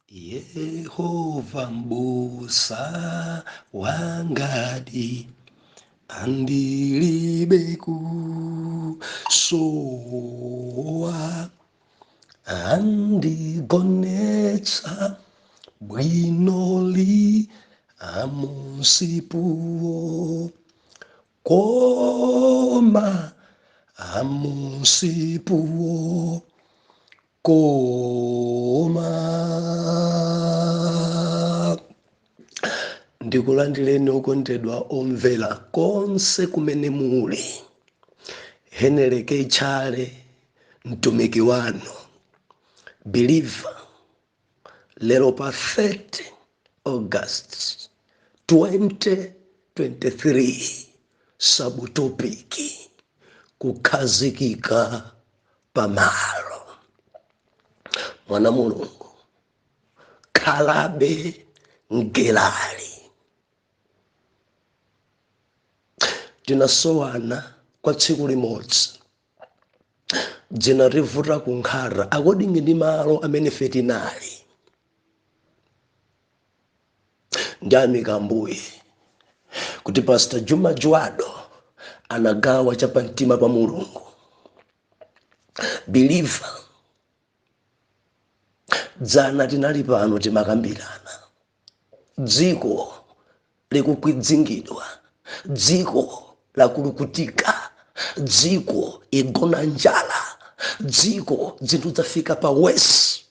Yehova mbusa wangadi andilibe kusowa, andigonetsa bwinoli amunsipuwo koma amunsipuwo koma. Ndikulandireni okondedwa omvera konse kumene muli. Henry K. Chale, mtumiki wanu believer, lero pa 30 August 2023, subtopic kukhazikika pamalo. Mwana Mulungu, khalabe mgelali. Tinasowana kwa tsiku limodzi, dzinativuta kunkhata according ndi malo amene ife tinali. Ndiyamika Ambuye kuti Pastor Juma Juado anagawa chapamtima pa Mulungu. Believer, dzana tinali pano timakambirana, dziko likukwidzingidwa, dziko lakulukutika, dziko igona njala, dziko zinthu zafika pa worse.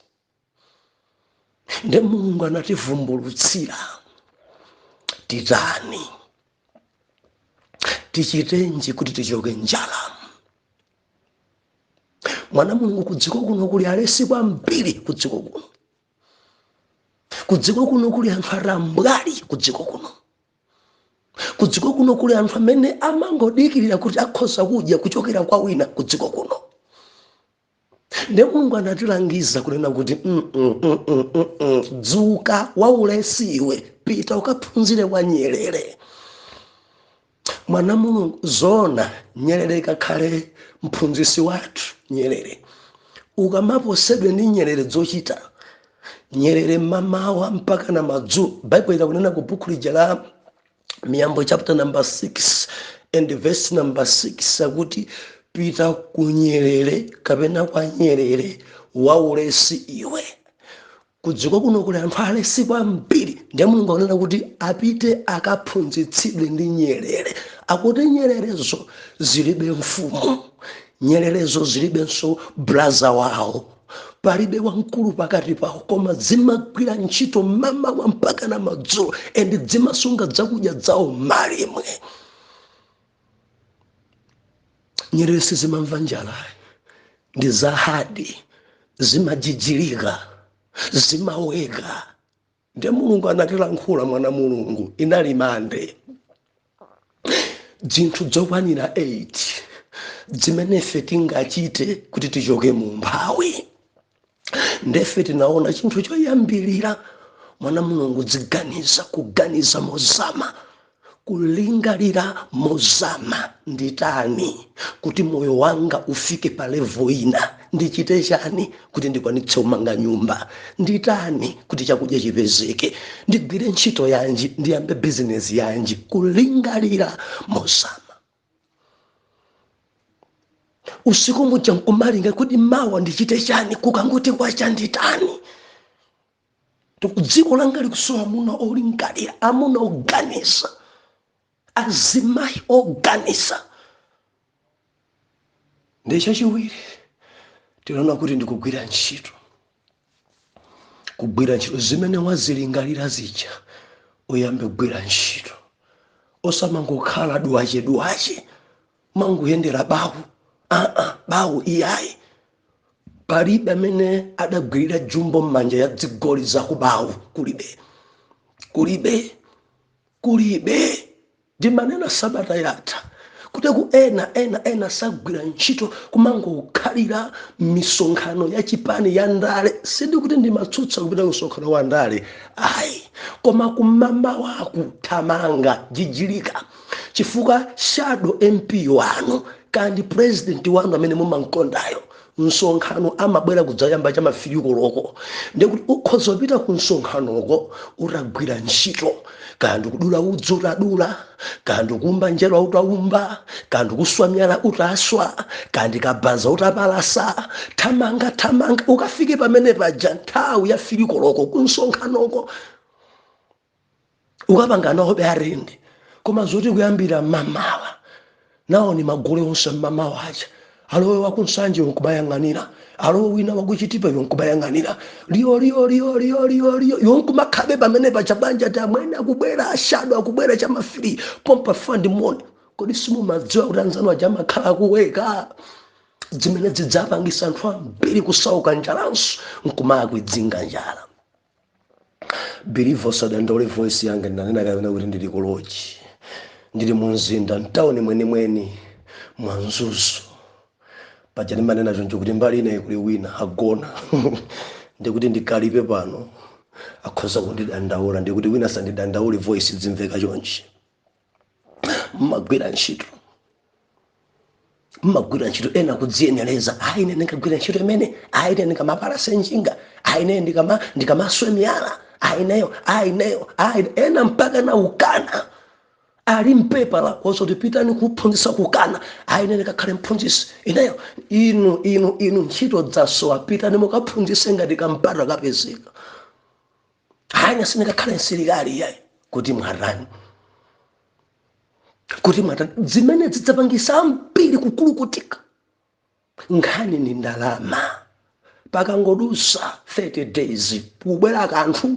Nde Mulungu anativumbulutsira titani, tichitenji kuti tichoke njala. Mwana Mulungu, kudziko kuno kuli alesi kwambiri. Kudziko kuno, kudziko kuno kuli anthu atambwali. Kudziko kuno, kudziko kuno kuli anthu amene amangodikirira kuti akhoza kudya kuchokera kwa wina. Kudziko kuno nde Mulungu anatilangiza kunena kuti dzuka waulesi iwe, pita ukaphunzire kwa nyerere. Mwana Mulungu, zona nyerere ikakhale mphunzisi wathu. Nyerere ukamaposedwe ndi nyerere dzochita nyerere mmamawa mpaka na madzulo. Baibulo ikakunena ku buku lija la Miyambo chapter number 6 and verse number 6 akuti pita ku nyerere kapena kwa nyerere waulesi iwe. Kudziko kuno kuli anthu alesi kwambiri, ndiye Mulungu akunena kuti apite akaphunzitsidwe ndi nyerere. Akuti nyererezo zilibe mfumu, nyererezo zilibenso braza wawo, palibe wamkulu pakati pawo, koma zimagwira ntchito mamawa mpaka na madzulo and zimasunga zakudya zawo malimwe. Nyerere sizimamva njala, ndi zahadi, zimajijilika, zimaweka. Ndiye Mulungu anatilankhula. Mwana Mulungu, inali Mande, zinthu zokwanira 8 zimene ife tingachite kuti tichoke mu umphawi. Ndefe tinaona chinthu choyambilira, mwana Mulungu, ziganiza, kuganiza mozama, kulingalira mozama. Nditani kuti moyo wanga ufike pa level ina? Ndichite chani kuti ndikwanitse kumanga nyumba? Nditani kuti chakudya chipezeke? Ndigwire ntchito yanji? Ndiyambe bizinesi yanji? Kulingalira mozama. Usiku muja nkumalinga kuti mawa ndichite chani, kukanguti kwacha nditani? Dziko langa likusowa amuna olingalira, amuna oganiza, azimayi oganiza. Ndi chachiwiri tinaona kuti ndikugwira ntchito, kugwira ntchito zimene wazilingalira zija, uyambe kugwira ntchito, osamangokhala duwache duwache, manguyendera bawu. Aa, bawu iyayi. Palibe amene adagwirira jumbo m'manja ya dzigoli zakubawu, kulibe, kulibe, kulibe. Ndimanena sabata yatha kuti ku ena ena ena sagwira ntchito, kumangokhalira misonkhano ya chipani ya ndale. Sindikuti ndimatsutsa kupita msonkhano wa ndale, ayi, koma kumamawaku thamanga, jijilika, chifukwa shadow MP wanu kandi president wanu amene mumankondayo. Msonkhano amabwera kudzayamba cha ma 3 koloko, ndikuti ukhoza kupita ku msonkhanoko utagwira ntchito, kaya ndikudula udzu utadula, kaya ndikumba njerwa utaumba, kaya ndikuswa miyala utaswa, kaya ndikabaza utapalasa. Thamanga, thamanga, ukafike pamene paja nthawi ya 3 koloko ku msonkhanoko, ukapanga nawo bearende. Koma zoti kuyambira mmamawa nawo ni magule onse mmamawa aja, alowe wakunsanje yonkumayang'anira, alowe wina wakuchitipa yonkumayang'anira, liyo liyo liyo liyo liyo liyo yonkumakhabe pamene paja. Banja ti amwene akubwera, ashado akubwera cha ma 3 pompa fund mone. Kodi simumadziwa kuti anzanu aja amakhala akuweka zimene zidzapangisa anthu ambiri kusauka, njalanso nkumakwidzinga njala? Believer, usadandaule. Voice yanga ndinanena kapena kuti ndili ku lodge, ndili mu mzinda, mtawuni mwenimweni mwa Mzuzu. Paja ndimanena choncho kuti mbali inayi kuli wina agona, ndikuti ndikalipe pano akhoza kundidandaula, ndikuti wina sandidandaule, voice dzimveka chonchi. Mmagwira ntchito, mmagwira ntchito, ena kudziyenereza: ayi, ine ndingagwira ntchito imene? Ayi, ine ndikamapalase njinga? Ayi, ine ndikamaswe miyala? Ayi, ineyo, ayi, ineyo, ayi. Ena mpaka na ukana ali mpepala wozoti pitani kuphunzitsa, kukana: ayi, ine ndikakhale mphunzitsi ineyo? Inu, inu, inu, ntchito dzasowa, pitani mukaphunzitse ngati kampata kapezeka. Ayi, ine sindingakhale msilikali yayi. Kuti mwatani? Kuti mwatani? Zimene zidzapangisa ambiri kukulukutika, nkhani ni ndalama. Pakangodusa 30 days kubwera kanthu,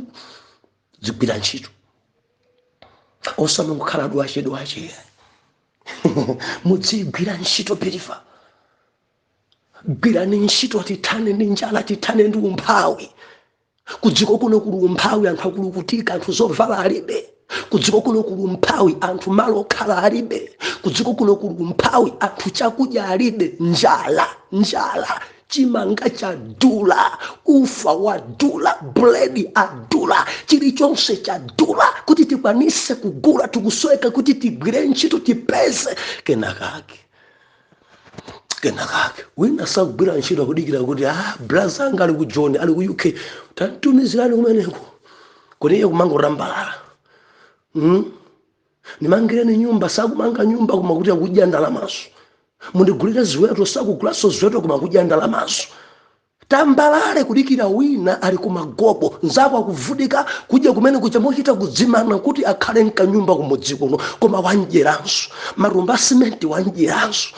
zigwira ntchito, osamangokhala dwache dwache. Mudzigwira ntchito, believer, gwirani ntchito, tithane ndi njala, tithane ndi umphawi. Kudziko kuno kuli umphawi, anthu akulukutika, anthu zovala alibe. Kudziko kuno kuli umphawi, anthu malo okhala alibe. Kudziko kuno kuli umphawi, anthu chakudya alibe. Njala, njala, chimanga chadula, ufa wadula, buledi adula, chilichonse chadula. Kuti tikwanise kugula tikusweka kuti tigwire ntchito, tipeze kenakake, kenakake. Wina sakugwira ntchito, akudikira kuti, ah, brother anga ali ku John, ali ku UK, tantumizirani kumeneko. Kuti iye kumangorambalala, Nimangireni nyumba, sakumanga nyumba, koma kuti akudya ndalamazo. Mundigulire ziweto, sakugulanso ziweto, koma kudya ndalamazo. Tambalale kudikira wina ali kumagobo, nzako akuvutika kudya kumene kucha mochita kudzimana kuti akhale mkanyumba kumudzi kuno, koma wanjeranso matumba a simenti, wanjeranso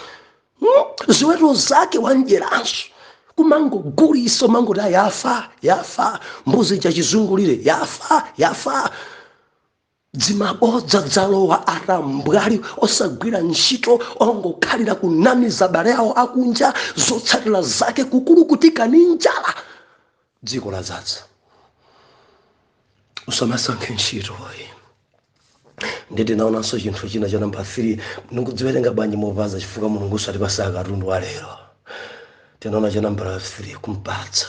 Ziweto zake wanjeranso, kumangogulisa, umangoti yafa, yafa mbuzi chachizungulire, yafa, yafa. Dzimabodza dzalowa, atambwali osagwira ntchito, ongokhalira kunamiza bale awo akunja. Zotsatira zake kukulukutika ni njala, dziko ladzaza. Usamasankhe ntchito oyi. Nditi naonanso chinthu china cha namba 3, ndikudziwerenga bwanji mopaza, chifukwa Mulungu satipasa katundu wa lero. Tinaona cha namba 3, kumpatsa.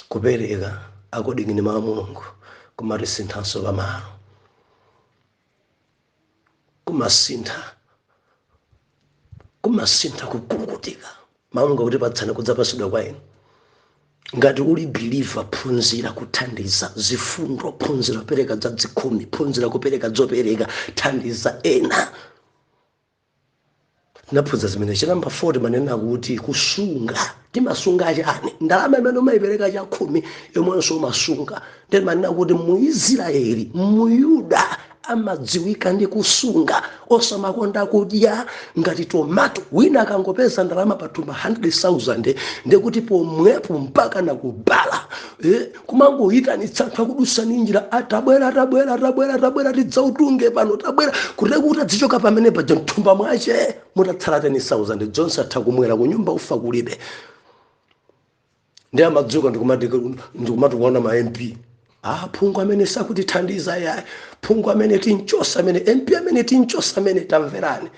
Kupereka according ni mawu a Mulungu kumatisinthanso pamalo, kumasintha, kumasintha kukulukutika. Mawu Mulungu akuti patsani, kudzapasidwa kwa inu. Ngati uli believer, phunzira kuthandiza, zifundo, phunzira kupereka za dzikhumi, phunzira kupereka zopereka, thandiza ena. Tinaphunzira zimene. Cha namba 4 manena kuti kusunga. Timasunga chani? Ndalama imene umayipereka chakhumi yomwenso umasunga. Ndi manena kuti mu Israeli, mu Yuda amadziwika ndi kusunga, osamakonda kudya ngati tomato. Wina akangopeza ndalama pathumba 100,000, ndekuti pomwepo mpaka nakubala, kumangoyitanitsa anthu akudusani njira: atabwera, atabwera, atabwera, atabwera, tidzautunge pano, tabwera. Kuti kuti adzichoka pamene paja mthumba mwache mutatsala 10,000, zonse atha kumwera kunyumba, ufa kulibe. Ndi amadzuka ndikumati kuona ma MP: ah, phungu amene sakutithandiza yayi, phungu amene tinchosa amene, MP amene tinchosa amene. Tamverani,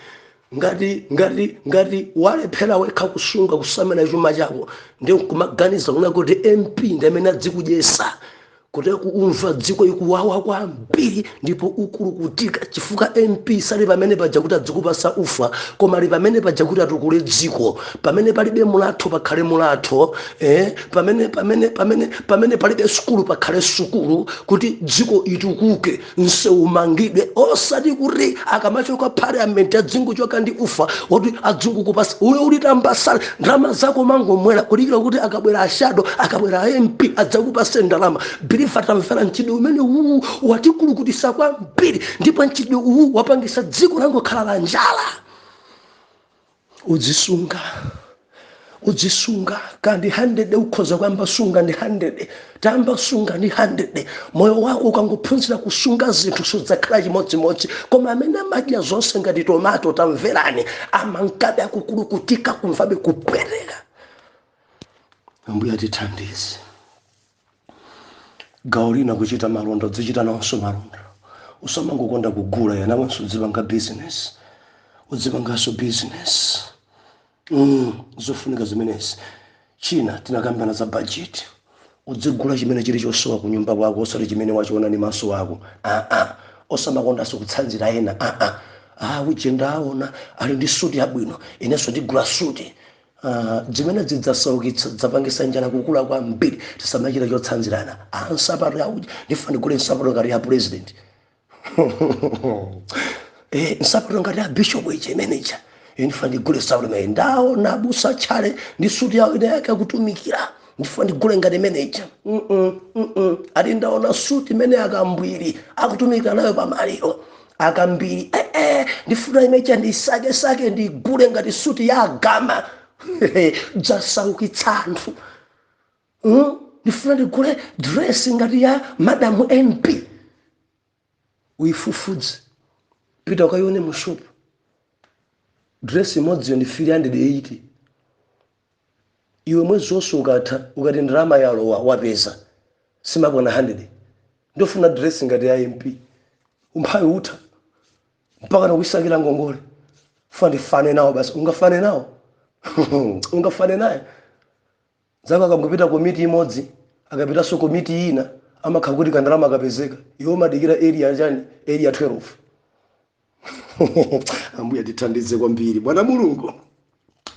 ngati walephera wekha kusunga, kusamala chuma chako, ndi kumaganiza kuna kuti MP ndi amene adzikudyesa, Kuti kumva dziko ikuwawa kwambiri ndipo ukulukutika chifukwa MP sali pamene paja kuti adzikupasa ufa, koma ali pamene paja kuti atukule dziko. Pamene palibe mulatho pakhale mulatho, pamene palibe sukulu pakhale sukulu, kuti dziko itukuke, msewu umangidwe, osati kuti akamachoka parliament adzingochoka ndi ufa woti adzingukupasa. Uyo ulitambasale ndalama zako mangomwera kulikira kuti akabwera a shadow, akabwera a MP adzakupase ndalama. Believer, tamvera, mchidwe umene uwu watikulukutisa kwambiri, ndipo mchidwe uwu wapangisa dziko langokhala la njala. Udzisunga, udzisunga kandi 100, ukhoza kuyamba sunga ndi 100, tamba sunga ndi 100. Moyo wako ukangophunzira kusunga zinthu sudzakhala chimodzimodzi. Koma amene amadya zonse ngati tomato, tamverani, amankabe akukulukutika, kumvabe kupwereka. Ambuye atithandize. Gawo lina, kuchita malonda. Udzichita nawonso malonda, usamangokonda kugula ya, nawenso udzipanga business, udzipanganso business. Zofunika zimenezi. China tinakambana za budget. Udzigula chimene chili chosowa ku nyumba kwako, osati chimene wachiona ndi maso ako. Aa, osamakondanso kutsanzira ena. Aa, ah, uje ndaona ali ndi suti yabwino, inenso ndigula suti. Zimene zidzasaukitsa, dzapangisa njala kukula kwambiri. Tisamachita chotsanzirana. Ah, nsapato yakuti ndifuna ndigule nsapato ngati ya president, nsapato ngati ya bishop ichi imeneja, ndifuna ndigule nsapato imene ndaona abusa tchale ndi suti yawo ine yake akutumikira, ndifuna ndigule ngati imeneja. Ati ndaona suti imene akambwiri akutumikira nayo pamaliro akambiri, ndifuna imeja ndisakesake ndigule ngati suti ya agama. Dzasaukitsa anthu. Ndifuna ndigule dress ngati ya madamu MP. Uifufudze, pita ukaione mu shop, dress imodziyo ndi 380. Iwe mwezi wonse ukatha, ukati ndalama yalowa wapeza, simakwana 100. Ndofuna dress ngati ya MP, umphawi utha mpaka nakuisakira ngongole. Funa ndifane nawo basi. Ungafane nawo? Ungafane naye zako akangopita komiti imodzi, akapitanso komiti ina, amakhala kuti kandalama akapezeka. Iwe umadikira area chani? Area 12. Ambuye tithandize kwambiri. Bwana Mulungu,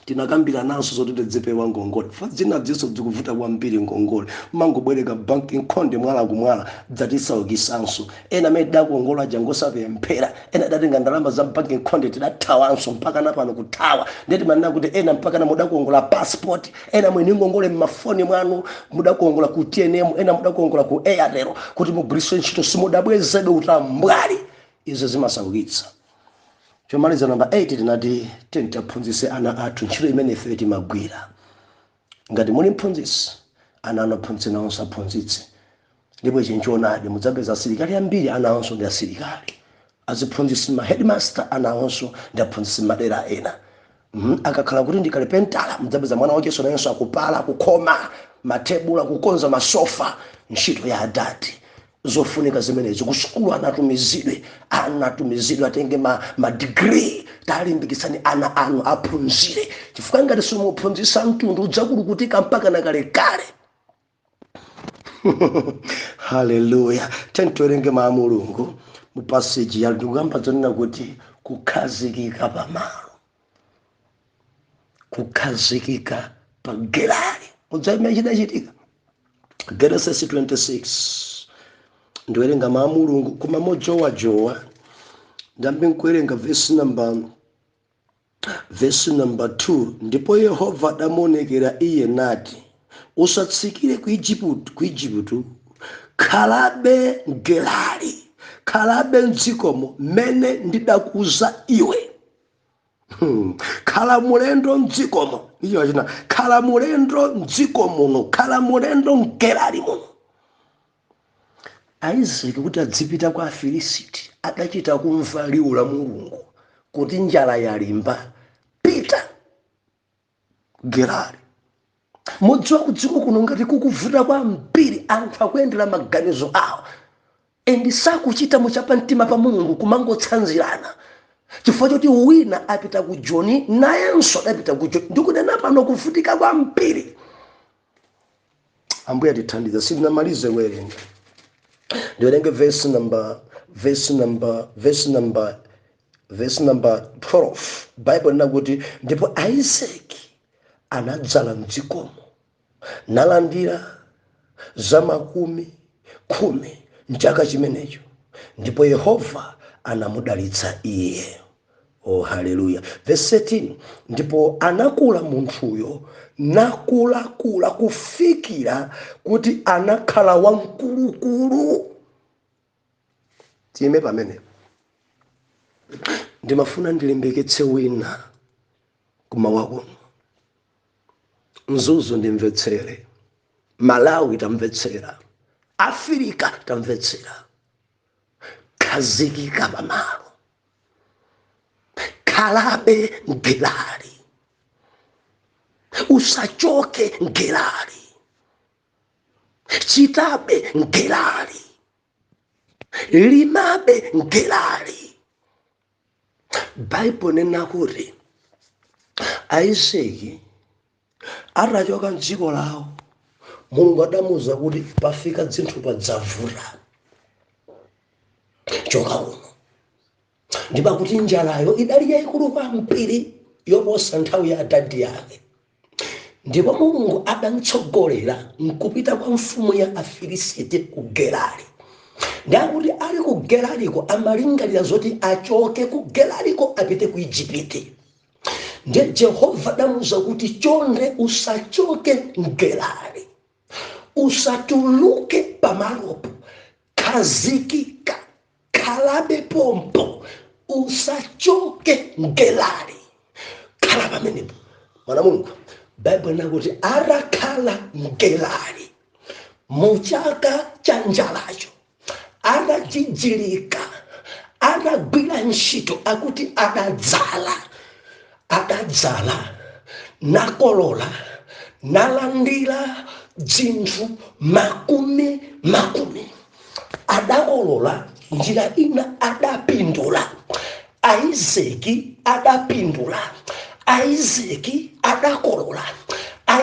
tinakambira nanso zoti tidzipewa ngongole. Fa zina zinso zikuvuta kwambiri, ngongole mangobwereka banki nkhonde mwala kumwala, dzatisaukisanso. Ena amene tidakongola aja ngosapemphera, ena adatenga ndalama za banki nkhonde, tidathawanso mpaka napano kuthawa. Ndeti manena kuti ena mpaka na mudakongola passport, ena mwini ngongole mmafoni mwanu, mudakongola ku TNM, ena mudakongola ku Airtel kuti mugwiritse ntchito, simudabwezebe, utambwali. Izo zimasaukitsa. Chomaliza, namba 8, tinati tiphunzitse ana athu ntchito imene ife timagwira. Ngati muli mphunzitsi, ana anu aphunzitse, nawonso aphunzitse. Ndipo ichi nchoonadi, mudzapeza asilikali ambiri ana awonso ndi asilikali, aziphunzitsi, ma headmaster, ana awonso ndi aphunzitsi madera ena. Akakhala kuti ndi kalipentala, mudzapeza mwana wakenso nayenso akupala, akukhoma mathebula, akukonza masofa, ntchito ya adati. Zofunika zimenezi. Ku sukulu anatumizidwe, anatumizidwe atenge ma degree. Talimbikitsani ana anu aphunzire, chifukwa ngati simuphunzitsa mtundu udzakulukutika mpaka na kalekale. Haleluya! Tiwerenge mawu a Mulungu mu passage ya ndikuyamba zonena kuti kukhazikika pamalo, kukhazikika pa Gerari. Mudzayima chidachitika Genesis 26. Ndiwerenga mawu a Mulungu koma mojowajowa. Ndambe nkuwerenga verse number 2. Ndipo Yehova adamuonekera iye nati, "Usatsikire ku Igupto, ku Igupto, khalabe mGerari, khalabe mdzikomo mmene ndidakuza iwe." Khala mulendo mdzikomo, icho china, khala mulendo mdziko muno, khala mulendo mGerari muno. Isaki kuti adzipita kwa Afilisiti, adachita kumva liwu la Mulungu kuti njala yalimba, pita Gerari. Mudziwa kudziko kuno ngati kukuvuta kwambiri, anthu akuyendera maganizo awo and sakuchita muchapa mtima pa Mulungu, kumangotsanzirana chifukwa choti wina apita ku Joni, nayenso adapita ku Joni. Ndikunena pano kuvutika kwambiri. Ambuye atithandiza. Sitinamalize kuwerenga. Ndiwerenge verse number 12. Bible linakuti, ndipo Isaki anadzala mdzikomo, nalandira za makumi khumi mchaka chimenecho, ndipo Yehova anamudalitsa iye. Oh, haleluya! Verse 13, ndipo anakula munthuyo, nakulakula kufikira kuti anakhala wamkulukulu. Tiyime pamenepo. Ndimafuna ndilimbikitse wina kumawa kuno. Mzuzu ndimvetsere, Malawi tamvetsera, Afirika tamvetsera. Khazikika pamalo, khalabe mGerari, usachoke mGerari, chitabe mGerari, limabe mGerari. Baibulo nena kuti Isaki atachoka mdziko lawo, Mulungu adamuwuza kuti pafika dzinthu padzavuta, choka kuno. Ndipakuti njalayo idali yayikulu kwambiri yoposa nthawi ya adadi yake. Ndipo Mulungu adamtsogolera nkupita kwa mfumu ya Afilisiti ku Gerari. Ndakuti ali ku Gerariko amalingalira zoti achoke ku Gerariko apite ku Igupti. Ndiye Jehova adamuwuza kuti, chonde usachoke mGerari, usatuluke pamalopo, khazikika, khalabe pompo, usachoke mGerari, khala pamenepo. Mwana Mulungu, Baibulo linakuti atakhala mGerari muchaka cha njalacho, atajijilika, atagwira ntchito, akuti adadzala, adadzala, nakolola, nalandira dzinthu makumi makumi. Adakolola, njira ina adapindula. Isaki adapindula, Isaki adakolola,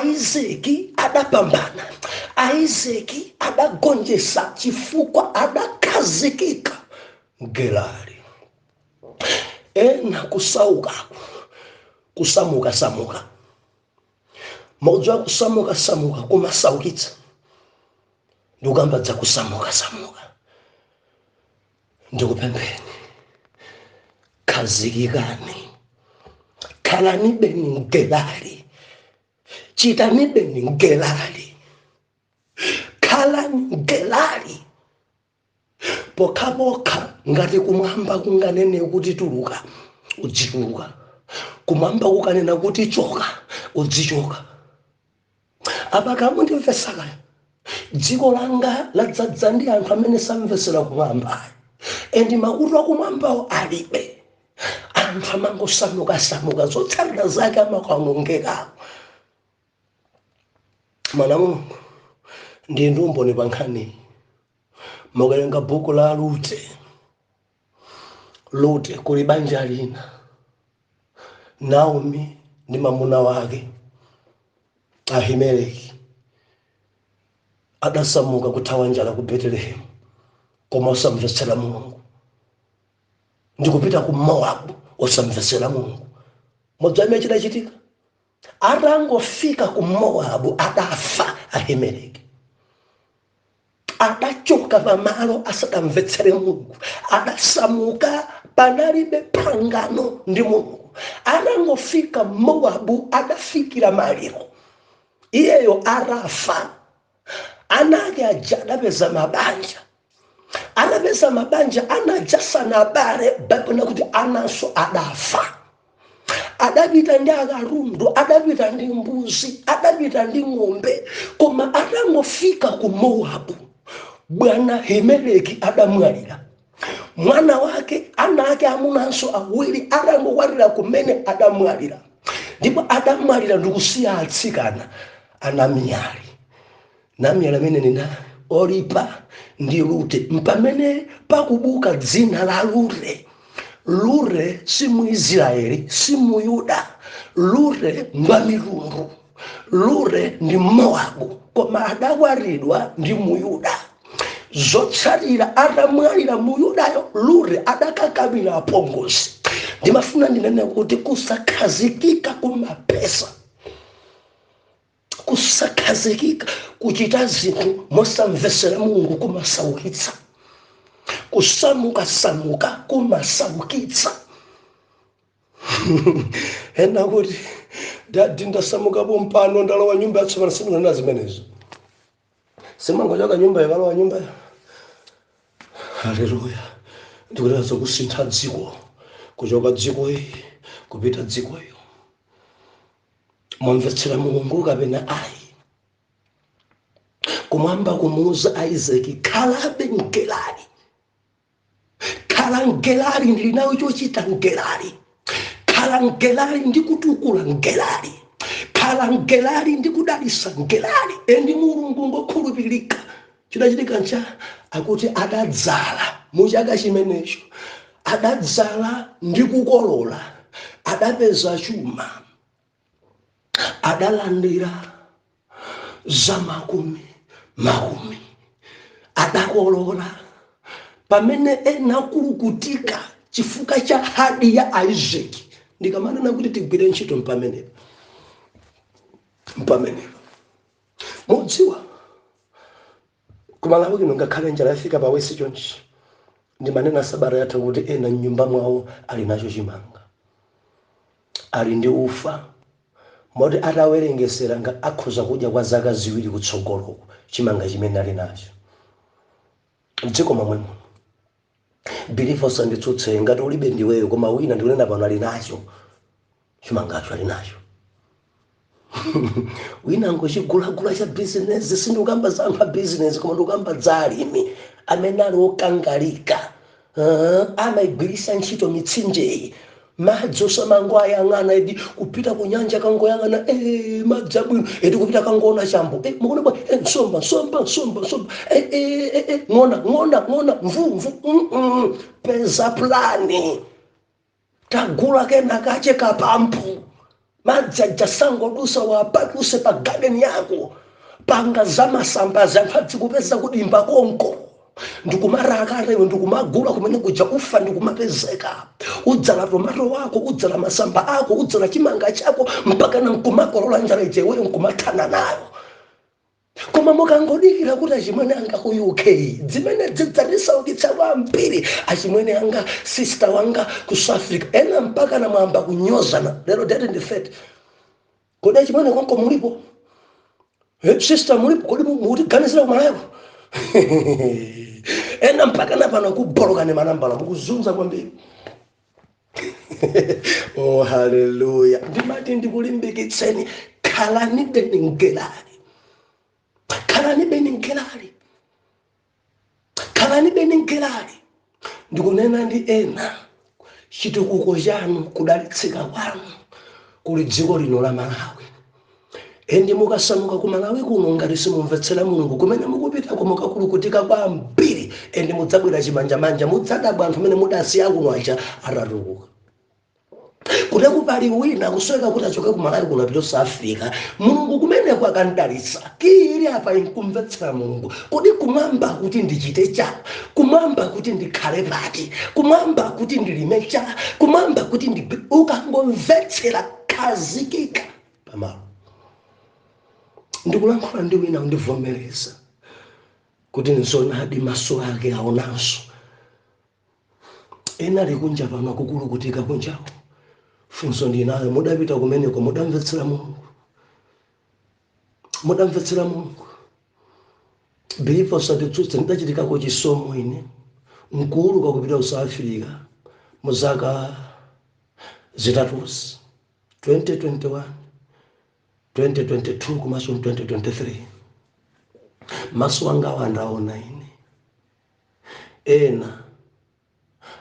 Isaki adapambana, Isaki adagonjetsa, chifukwa adakhazikika mGerari. Ena kusaukaku kusamukasamuka, maudziwa kusamukasamuka kumasaukitsa. Ndikukamba dza kusamukasamuka. Ndikupempheni, khazikikani, khalanibeni mGerari, chitanibeni mGerari, khalani mGerari. Pokhapokha ngati kumwamba kunganene kuti tuluka, udzituluka. Kumwamba kukanena kuti choka, udzichoka. Apa kamundimvesa kaya, dziko langa ladzadza ndi anthu amene samvesera kumwamba, and makutu akumwambawo alibe. Anthu amangosamukasamuka, zotsatira zake amakaonongeka. Mwana Mulungu, ndiye ndi umboni pa nkhani. Mukawerenga buku la Rute, Rute kuli banja lina, Naomi ndi mamuna wake Ahimeleki adasamuka kuthawa njala ku Betelehemu, koma osamvetsera Mulungu, ndikupita ku Mowabu osamvetsera Mulungu. Mudzamene chidachitika, atangofika ku Mowabu adafa Ahimeleki. Adachoka pamalo asadamvetsere Mulungu, adasamuka, panalibe pangano ndi Mulungu. Atangofika Mowabu adafikira maliro. Iyeyo atafa, ana ake aja adapeza mabanja. Anapeza mabanja, anaja sanabale. Baibulo nakuti ananso adafa. Adapita ndi akatundu, adapita ndi mbuzi, adapita ndi ng'ombe, koma atangofika ku Mowabu, bwana Himeleki adamwalira. Mwana wake, ana ake amunanso awiri atangokwatira kumene adamwalira. Ndipo adamwalira ndikusiya atsikana anamiyali. Namiyali amene nina Oripa ndi Rute. Mpamene pakubuka dzina la Rute. Rute si Muisraeli, si Muyuda. Rute ngwa mitundu. Rute ndi Mowabu, koma adakwatidwa ndi Muyuda. Zotsatira, atamwalira Muyudayo, Rute adakakamira apongozi. Ndimafuna ndinene kuti kusakhazikika kumapesa, kusakhazikika, kuchita zinthu mosamvesera Mulungu kumasaukitsa, kusamukasamuka kumasaukitsa. Ena kuti, "Daddy, ndasamukapo mpano, ndalowa nyumba yatsopano." Simunena zimenezo, simangochoka nyumba yakalowa nyumba. Haleluya! Ndikunena zokusintha dziko, kuchoka dziko iyi kupita dziko iyo. Mwamvetsera Mulungu kapena ayi? Kumwamba kumuuza Isaki, "Khalabe mGerari, khala mGerari, ndili nawe chochita mGerari. Khala mGerari, ndikutukula mGerari. Khala mGerari, ndikudalisa mGerari." And Mulungu ngokhulupirika. Chidachitika ncha akuti adadzala mu chaka chimenecho, adadzala ndi kukolola, adapeza chuma, adalandira za makumi makumi, adakolola. Pamene ena akulukutika chifukwa cha hadi ya Isaki. Ndikamanena kuti tigwire ntchito, mpamenepa, mpamenepa. Mudziwa, kuMalawi kuno ngakhale njala yafika pawesi chonchi, ndimanena sabata yatha kuti ena mnyumba mwawo ali nacho chimanga, ali ndi ufa, moti atawerengesera nga akhoza kudya kwa zaka 2 kutsogoloko, chimanga chimene ali nacho mdziko momwe muno. Believer, usanditsutse ngati ulibe ndiweyo, koma wina ndikunena pano ali nacho chimangacho, ali nacho. Wina ngochigulagula cha bizinesi. Sindikukamba za anthu a bizinesi, koma ndikukamba za alimi amene ali okangalika. Amayigwiritsa ntchito mitsinjeyi, madzi osamango ayang'ana edi, kupita ku nyanja kangoyang'ana, madzi abwino edi, kupita kangoona chambo, mukuona bwa, nsomba, nsomba, nsomba, nsomba, ng'ona, ng'ona, ng'ona, mvu, mvu. Peza plan, tagula kena kache kapampu, madzi aja sangodusa, wapatuse pa garden yako. Panga zamasamba, anthu adzikupeza kudimba konko, ndikumaraka iwe, ndikumagula kumene kuja ufa, ndikumapezeka. Udzala tomato wako, udzala masamba ako, udzala chimanga chako, mpaka na nkumakolola. Njala ija iweyo nkumathana nayo. Koma mukangodikira kuti achimwene anga ku UK, zimene zidzatisaukitsa kwambiri, achimwene anga, sister wanga ku South Africa, ena mpaka na mwamba kunyozana. Lero date ndi 30. Kodi achimwene konko mulipo? Sister mulipo? Kodi mutiganizira kumalako? Ena mpaka na pano kubolokani manambala, mukuzunza kwambiri. Oh, haleluya! Ndimati ndikulimbikitseni, khalani beni mGerari, khalani beni mGerari, khalani beni mGerari. Ndikunena ndi ena, chitukuko chanu, kudalitsika kwanu kuli dziko lino la Malawi. And mukasamuka ku Malawi kuno, ngati simumvetsera Mulungu, kumene mukupitako mukakulukutika kwambiri, and mudzabwera chimanjamanja, mudzadabwa anthu amene mudasiya kuno aja atatukuka. Kuteku pali wina kusweka kuti achoke ku Malawi kuno apite South Africa, Mulungu kumeneko akandalitsa. Kili apa inkumvetsera Mulungu. Kodi kumwamba kuti ndichite cha? Kumwamba kuti ndikhale pati? Kumwamba kuti ndilime cha? Kumwamba kuti ndi ukangomvetsera, khazikika pamalo. Ndikulankhula ndi wina, undivomereza kuti nzonadi, maso ake aonanso. Ena ali kunja pano akukulukutika kunjako. Funso ndinayo, mudapita kumeneko mudamvetsera Mulungu? Mudamvetsera Mulungu? Believer, usanditsutse. Ndidachitikako chisomo ine nkuuluka kupita ku South Africa mu zaka zitatuzi, 2021, 2022 komanso 2023. Maso anga andaona ine ena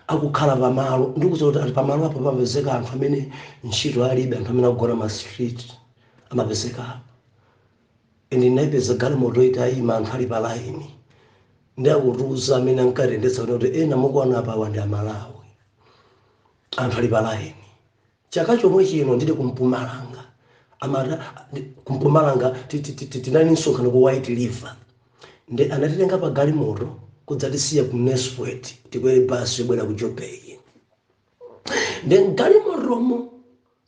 akukhala pamalo, ndikuza kuti ali pamalo apo pamapezeka anthu amene ntchito alibe, anthu amene akugona ma street amapezeka apo. And ndinayipeza galimoto itayima, anthu ali pa line, ndi akutiuza amene ankatendetsa kuti ena mukuona apawa ndi Amalawi, anthu ali pa line. Chaka chomwe chino ndili kumpumalanga, amata kumpumalanga, tinali msonkhano ku White River. Ndi anatitenga pa galimoto kudzatisiya ku Nelspruit, tikwere basi yobwera ku Joburg. Ndi mgalimotomo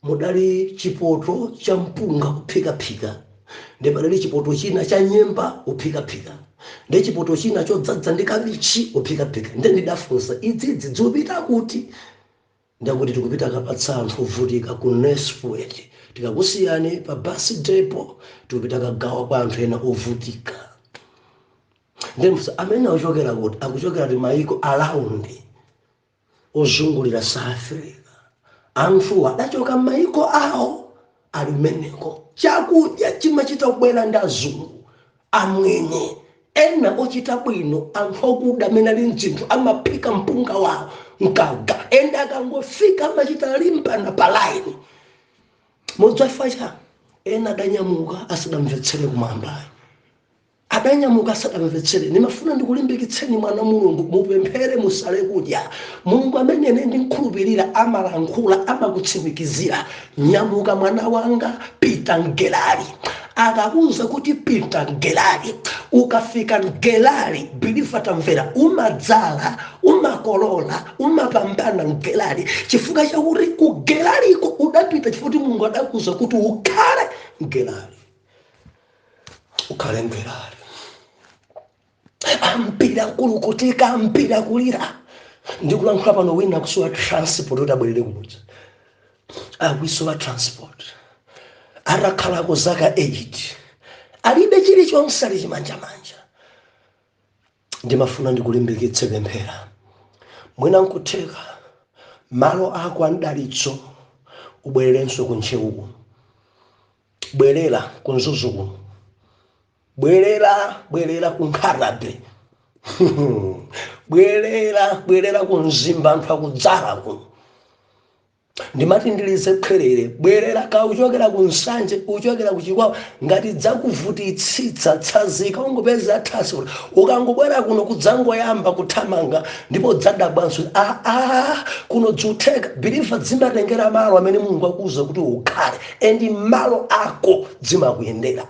mudali chipoto cha mpunga kuphikaphika, ndi padali chipoto china cha nyemba kuphikaphika, ndi chipoto china chodzadza ndi kabichi kuphikaphika. Ndi ndidafunsa, idzidzi zikupita kuti? Ndakuti tikupita kapatsa anthu ovutika ku Nelspruit, tikakusiyani pa bus depot, tikupita kagawa kwa anthu ena ovutika. Ndi amene akuchokera kuti? Akuchokera ti maiko around ozungulira South Africa. Anthu adachoka maiko awo ali meneko, chakudya chimachita kubwera ndi azungu, amwenye, ena ochita bwino, anthu okuda amene ali mzinthu amaphika mpunga wawo mkaga, ende akangofika amachita limbana pa line. Mudzafa cha ena adanyamuka asadamvetsere kumwambayo, adanyamuka asadamvetsere. Ndimafuna ndikulimbikitseni, mwana Mulungu, mupemphere, musale kudya. Mulungu amene ine ndinkhulupirira amalankhula, amakutsimikizira. Nyamuka mwana wanga, pita mgelali. Akakuwuza kuti pita mgelali, ukafika mgelali, believer tamvera, umadzala, umakolola, umapambana mgelali, chifukwa chakuti kugelaliko udapita chifukwa kuti Mulungu adakuwuza kuti ukhale mgelali, ukhale mgelali. Ambiri akulukutika, ambiri akulira. Ndikulankhula pano wina akusowa transport kuti abwerere kumudzi, akuisowa transport. Atakhalako zaka 8 alibe chilichonse, ali chimanjamanja. Ndimafuna ndikulimbikitse, pemphera. Mwina nkutheka malo ako amdalitso ubwererenso ku Ntcheuku, bwerera ku Mzuzuku, bwerera, bwerera ku Nkharabe, bwerera, bwerera ku Mzimba, anthu akudzala kuno. Ndimati ndilize khwerere, bwerera ka uchokera ku Nsanje, uchokera ku Chikwawa, ngati dzakuvutitsitsa tsazika, ungopeza transport, ukangobwera kuno kudzangoyamba kuthamanga, ndipo dzadabwanso, aa, kuno dzutheka. Believer, dzimatengera malo amene Mulungu akuwuza kuti ukhale, and malo ako dzimakuyendera.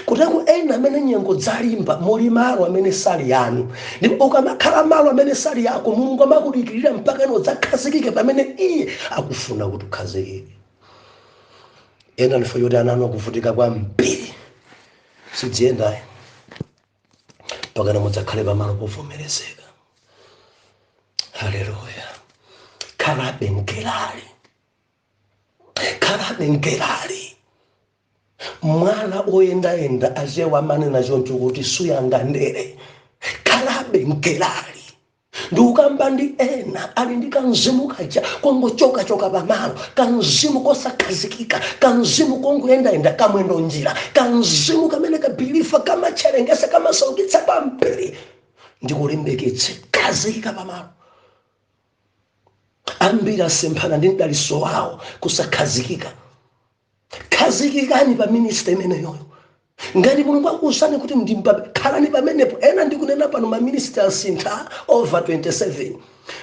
Kuteko ena amene nyengo dzalimba, muli malo amene sali yanu, ndipo ukamakhala malo amene sali yako, Mulungu amakudikirira mpaka ino udzakhazikike pamene iye akufuna kuti ukhazikike. Ena ndifo yoti ana anu akuvutika kwambiri, sidziyendayi pakana mudzakhale pamalo povomerezeka. Haleluya! Khalabe mgelali, khalabe mgelali. Mwala oyendayenda, achewa amanena choncho kuti suyanga ndere. Khalabe mgelali. Ndikukamba ndi ena ali ndi kamzimu kaja kongochokachoka pamalo, kamzimu kosakhazikika, kamzimu kongoyendayenda, kamwendo njira, kamzimu kamene ka believer kamatcherengesa, kamasaukitsa kwambiri. Ndikulimbikitse, khazikika pamalo. Ambiri asemphana ndi mdaliso wawo kusakhazikika. Khazikikani pa ministry imeneyoyo. Ngati Mulungu akuwuzani kuti ndimpa, khalani pamenepo. Ena ndikunena pano maministry asintha over 27,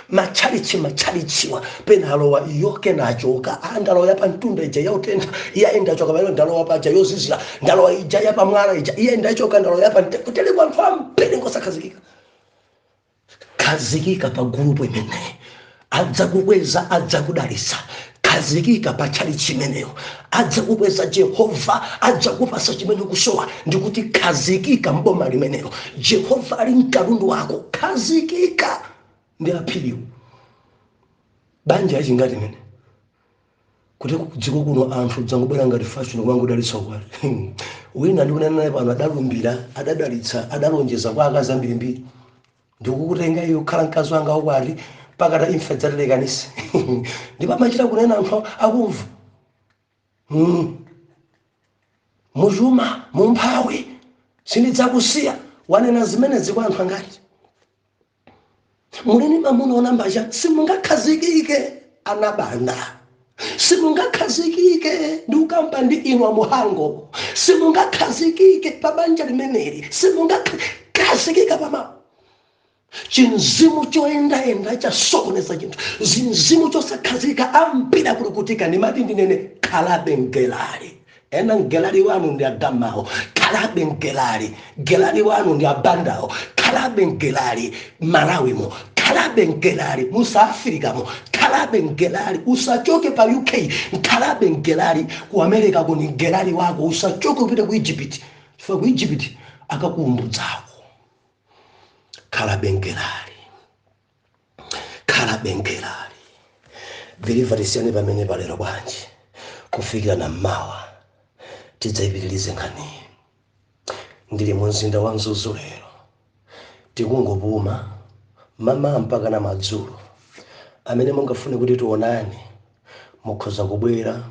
matchalichi, matchalichiwa pena alowa iyo, kena achoka. A, ndalowa pa mtunda ija yautentha, iye ndachoka pamene ndalowa paja yozizira, ndalowa ija yapamwala ija, iye ndachoka, ndalowa yapa kutele. Kwa anthu ambiri ngosakhazikika. Khazikika pa gulupu imeneyi, adzakukweza, adzakudalitsa. Khazikika pa tchalichi imeneyo, adzakukweza Jehova, adzakupasa chimene ukusowa. Ndikuti khazikika mboma limenelo, Jehova ali mkatundu wako. Khazikika ndi aphiriwo. Banja yachingati imene kuti kudziko kuno anthu dzangobwera ngati fashion kumangodalitsa ukwati. Wina ndikunena naye pano adalumbira, adadalitsa, adalonjeza kwa akazi ambirimbiri, "Ndikukutenga iwe kukhala mkazi wanga ukwati pakata imfa dzatilekanise." Ndipo amachita kunena anthu akumva, Muchuma, mumphawi, sindidzakusiya." Wanena zimenezi kwa anthu angati? Mulini mamuna onambacha, simungakhazikike. Anabanda, simungakhazikike. Ndikukamba ndi inu amuhango, simungakhazikike pa banja limeneli, simungakhazikika pamalo. Chinzimu choyendayenda chasokoneza chinthu, zinzimu chosakhazikika, ambiri akulukutika. Ndimati ndinene, khalabe mgelali. Ena mgelali wanu ndi agamawo, khalabe mgelali. Gelali wanu ndi abandawo, khalabe mgelali. Malawimo khalabe mgelali, mu South Africamo khalabe mgelali, usachoke pa UK, nkhalabe mgelali. Ku America kuni mgelali wako, usachoke upite ku Egypt, chifukwa ku Egypt akakuumbudzako. Khalabe mgelali, khalabe mgelali. Believer, tisiyane pamene palero bwanji, kufikira na mmawa tidzayipitirize nkhaniyi. Ndili mu mzinda wa Mzuzu lero, tikungopuma mama mpaka na madzulo. Amene mungafune kuti tionane, mukhoza kubwera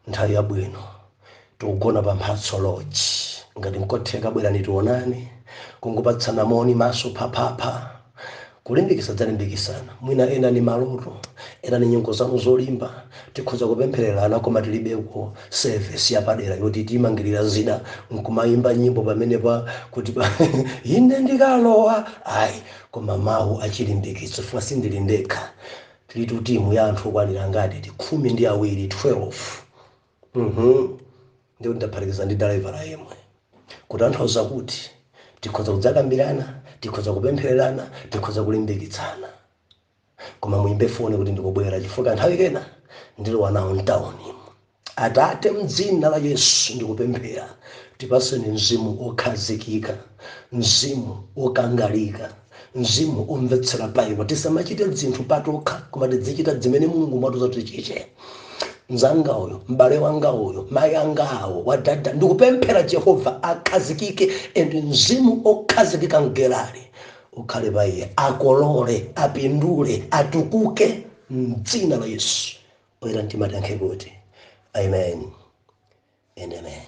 nthawi yabwino. Tikugona pa Mphatso Lodge. Ngati nkotheka, bwerani tionane, kungopatsana moni maso phaphapha, kulimbikisa dzalimbikisana. Mwina ena ni maloto, ena ni nyengo zanu zolimba, tikhoza kupemphererana, koma tilibeko service yapadera yoti timangirira zida nkumayimba nyimbo pamene pa kuti pa ine ndikalowa, ayi, koma mawu achilimbikitso, chifukwa sindili ndekha. Tili timu ya anthu okwanira ngati ti 12, 12. Ndiwo ndaphatikiza ndi dalaivala yemwe, kutanthauza kuti tikhoza kudzakambirana, tikhoza kupemphererana, tikhoza kulimbikitsana. Koma muyimbe foni kuti ndikubwera, chifukwa nthawi kena ndilowa nawo mtawuni. Atate, mdzina la Yesu ndikupemphera, tipaseni mzimu okhazikika, mzimu okangalika, mzimu omvetsera Baibulo. Tisamachite zinthu patokha, koma tidzichita zimene Mulungu mwatiuza tichite. Mzanga uyu, m'bale wanga uyu, mayi anga awo wadada, ndikupemphera Jehova akhazikike, and mzimu okhazikika mgelali ukhale pa iye, akolole, apindule, atukuke mdzina la Yesu. Oyera mtima tiyankhe kuti amen and amen.